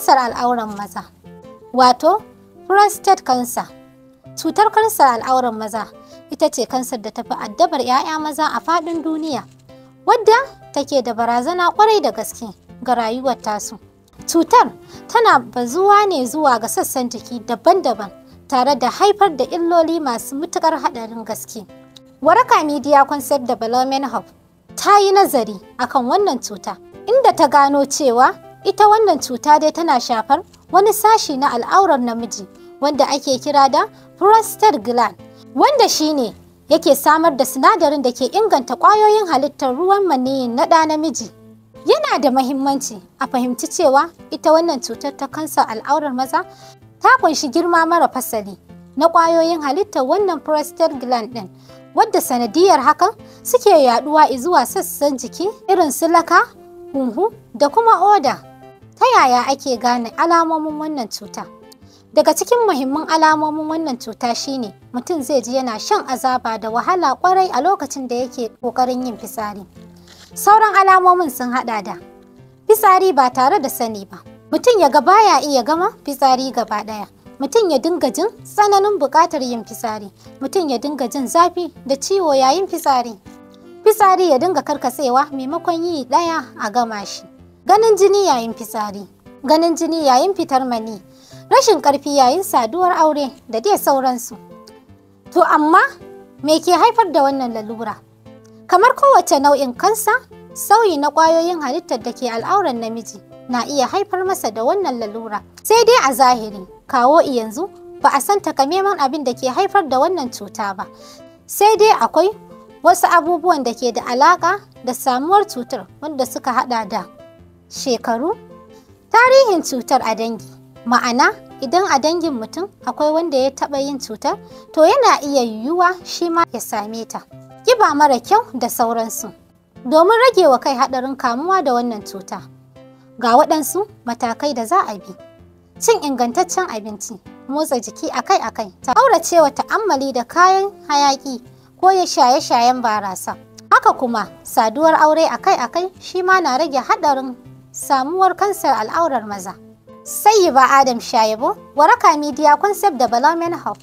Kansar al'auran maza, wato prostate cancer. Cutar kansar al'auran maza ita ce kansar da tafi addabar 'ya'ya maza a faɗin duniya, wadda take da barazana ƙwarai da gaske ga rayuwar tasu. Cutar tana bazuwa ne zuwa ga sassan jiki daban-daban tare da haifar da illoli masu matuƙar haɗarin gaske. Waraka Media Concept Development Hub ta yi nazari akan wannan cuta, inda ta gano cewa ita wannan cuta dai tana shafar wani sashi na al'aurar namiji wanda ake kira da prostate gland, wanda shine yake samar da sinadarin da ke inganta ƙwayoyin halittar ruwan maniyyi na ɗa namiji. Yana da mahimmanci a fahimci cewa ita wannan cutar ta kansar al'aurar maza ta kunshi girma mara fasali na ƙwayoyin halittar wannan prostate gland ɗin, wadda sanadiyar hakan suke yaduwa zuwa sassan jiki irin su laka, huhu da kuma oda. Ta yaya ake gane alamomin wannan cuta? Daga cikin muhimman alamomin wannan cuta shine mutum zai ji yana shan azaba da wahala kwarai a lokacin da yake kokarin yin fitsari. Sauran alamomin sun hada da fitsari ba tare da sani ba, mutum ya ga baya iya gama fitsari gaba daya, mutum ya dinga jin tsananin buƙatar yin fitsari, mutum ya dinga jin zafi da ciwo yayin fitsari, fitsari ya dinga karkatsewa maimakon yi ɗaya a gama shi, ganin jini yayin fitsari, ganin jini yayin fitar mani, rashin ƙarfi yayin saduwar aure da dai sauransu. To amma me ke haifar da wannan lalura? Kamar kowace nau'in kansa, sauyi na ƙwayoyin halittar da ke al'auran namiji na iya haifar masa da wannan lalura. Sai dai a zahiri, kawo yanzu ba a san takamaiman abin da ke haifar da wannan cuta ba. Sai dai akwai wasu abubuwan da ke da alaƙa da samuwar cutar wanda suka haɗa da shekaru, tarihin cutar a dangi. Ma'ana, idan a dangin mutum akwai wanda ya taɓa yin cutar, to yana iya yiwuwa shi ma ya same ta. Ƙiba mara kyau da sauransu. Domin rage wa kai haɗarin kamuwa da wannan cuta, ga waɗansu matakai da za a bi. Cin ingantaccen abinci, motsa jiki akai-akai, ta ƙauracewa ta'ammali da kayan hayaƙi ko ya shaye-shayen barasa. Haka kuma, saduwar aure akai-akai shi ma na rage haɗarin samuwar kansar al'aurar maza. Sayyiba Adam Shayabo, Waraka Media Concept Development Hub.